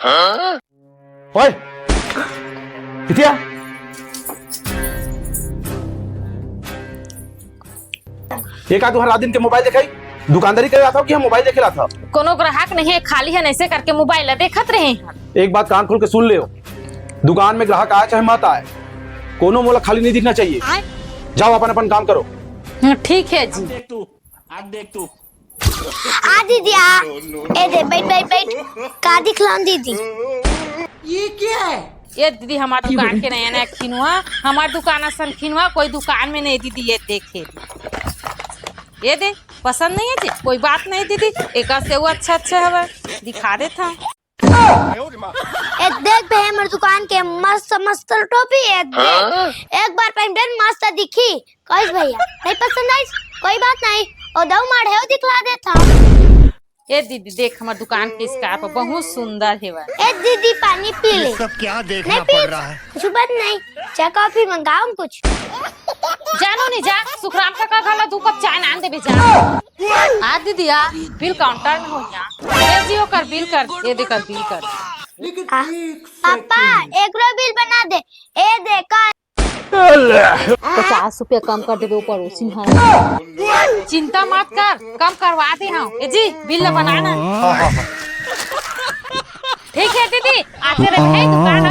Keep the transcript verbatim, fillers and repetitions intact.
ओए, बिटिया, ये का तुंहर रात दिन के मोबाइल देखाई? दुकानदारी करे आथव कि हम मोबाइल देखे ला आथव? कोनो ग्राहक नहीं है, खाली है, ऐसे करके मोबाइल ला देखत रहे हैं। एक बात कान खोल के सुन लेव, दुकान में ग्राहक आए चाहे मत आए, कोनो मोला खाली नहीं दिखना चाहिए। जाओ, अपन अपन काम करो। हम्म, ठीक है जी। आ दीदी आ, ए दे, बैठ बैठ बैठ। का दिखलाऊं दीदी? ये दीदी, हमार दुकान के नया नया खिनवा, हमार दुकान असन खिनवा कोई दुकान में नहीं दीदी। ये देखे, ये दे, पसंद नहीं है जी, कोई बात नहीं दीदी, एक से वो अच्छा अच्छा हवा दिखा देता। ए देख बे, हमर दुकान के मस्त मस्त टोपी है, देख। एक बार पहन मस्त दिखी। कइस भैया, नहीं पसंद आइस? कोई बात नहीं, ओ दऊ माढ़े ओ दिखला देता। ए दीदी, देख, हमर दुकान के स्कार्फ बहुत सुंदर हेवय। ए दीदी, पानी पी ले। ये सब क्या देखना नहीं पड़ रहा है? कुछ बात नहीं, चाय कॉफी मंगाओ कुछ। जानो नहीं जा, सुखराम काका घला दू कप चाय नान देबे जा। आ दीदी आ, बिल काउंटर में हो यहाँ। ए जी, ओकर बिल कर, ए दे कर बिल कर। पापा, एकरो बिल बना दे। ए दे कर। पचास रुपया कम कर देबे, वो पड़ोसी है। चिंता मत कर, कम करवा दे हम। ए जी, बिल ला बना ना। ठीक है दीदी, आते रहे दुकान।